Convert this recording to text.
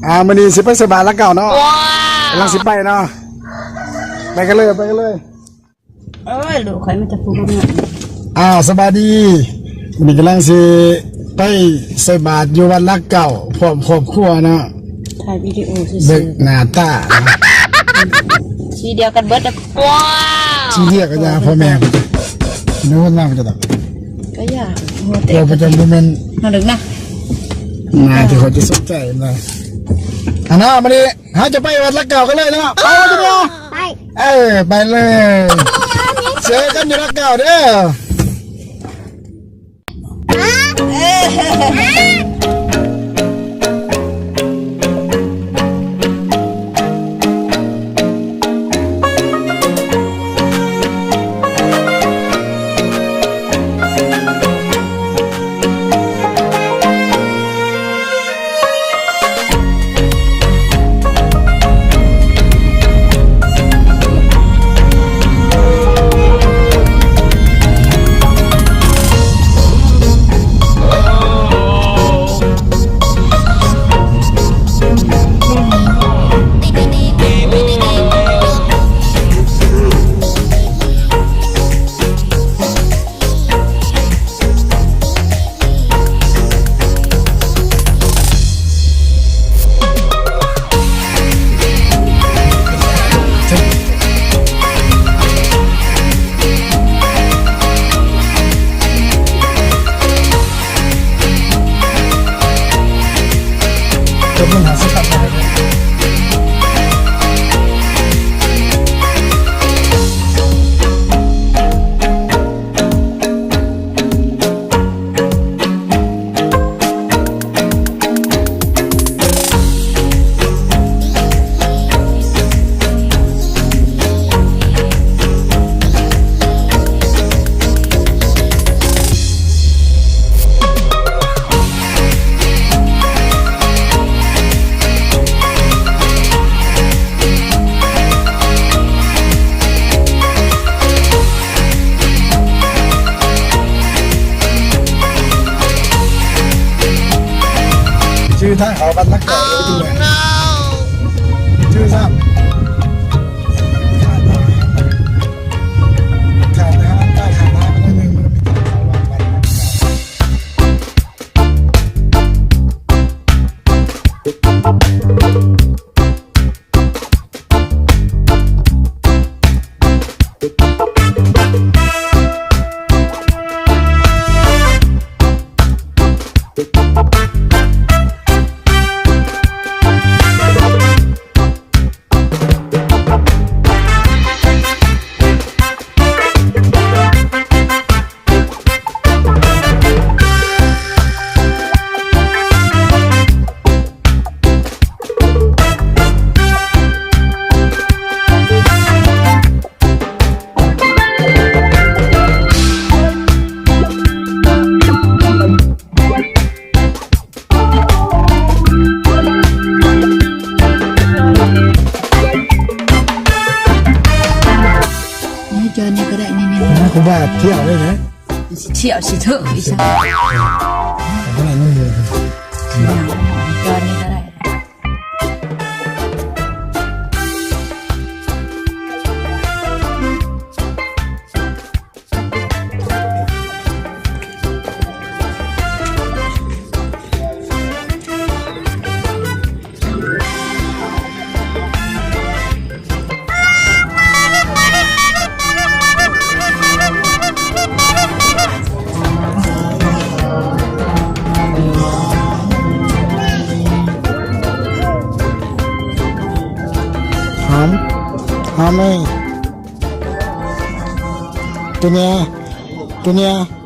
ອ່າ ມື້ນີ້ຊິໄປໃສ່ບາດຫຼັກເກົ້າເນາະ. ກຳລັງຊິໄປເນາະ. ໄປກັນເລີຍ ໄປກັນເລີຍ. ເອີຍ ລູກຂ້ອຍມັນຈະພູງາມ. ອ່າ ສະບາຍດີ. ມື້ນີ້ກຳລັງຊິໄປໃສ່ບາດຢູ່ວັດຫຼັກເກົ້າ ພ້ອມຄອບຄົວເນາະ. ຖ່າຍວິດີໂອຊື່ໆ ເບິ່ງໜ້າຕາ. ສີດຽວກັນເບິດ. ສີດຽວກັນ ພໍ່ແມ່ເພິ່ນ ເພິ່ນນຳຈະດອກ ກໍຢ່າ ໂອ້ ເພິ່ນຈະບໍ່ແມ່ນ ເຮົາເລີກນະ ໜ້າທີ່ເຂົາຈະສົນໃຈນະ. ອັນນະ ມື້ນີ້ເຮົາຈະໄປວັດຫຼັກເກົ້າກັນເລີຍເນາະ. ໄປ ໄປ ເອີ ໄປເລີຍ. ເຈີກັນຢູ່ຫຼັກເກົ້າເດີ. ຊື່ທາງເຂົ້າວັດຫຼັກເກົ້າ ຊື່ຊ້ຳ ຂ້າມໄປຫາ ຂ້າມໄປຫາ ຂ້າມໄປຫາ ນີ້ຈອນນີ້ກໍໄດ້ ນີ້ໆ ນະ ຄູບາທ່ຽວເລີຍນະ. ຊິທ່ຽວຊິເຖິງອີກຊັ້ນ ຈອນນີ້ກໍໄດ້. ຫອມ ຫອມເລີຍ ຕົວເນຍ ຕົວເນຍ.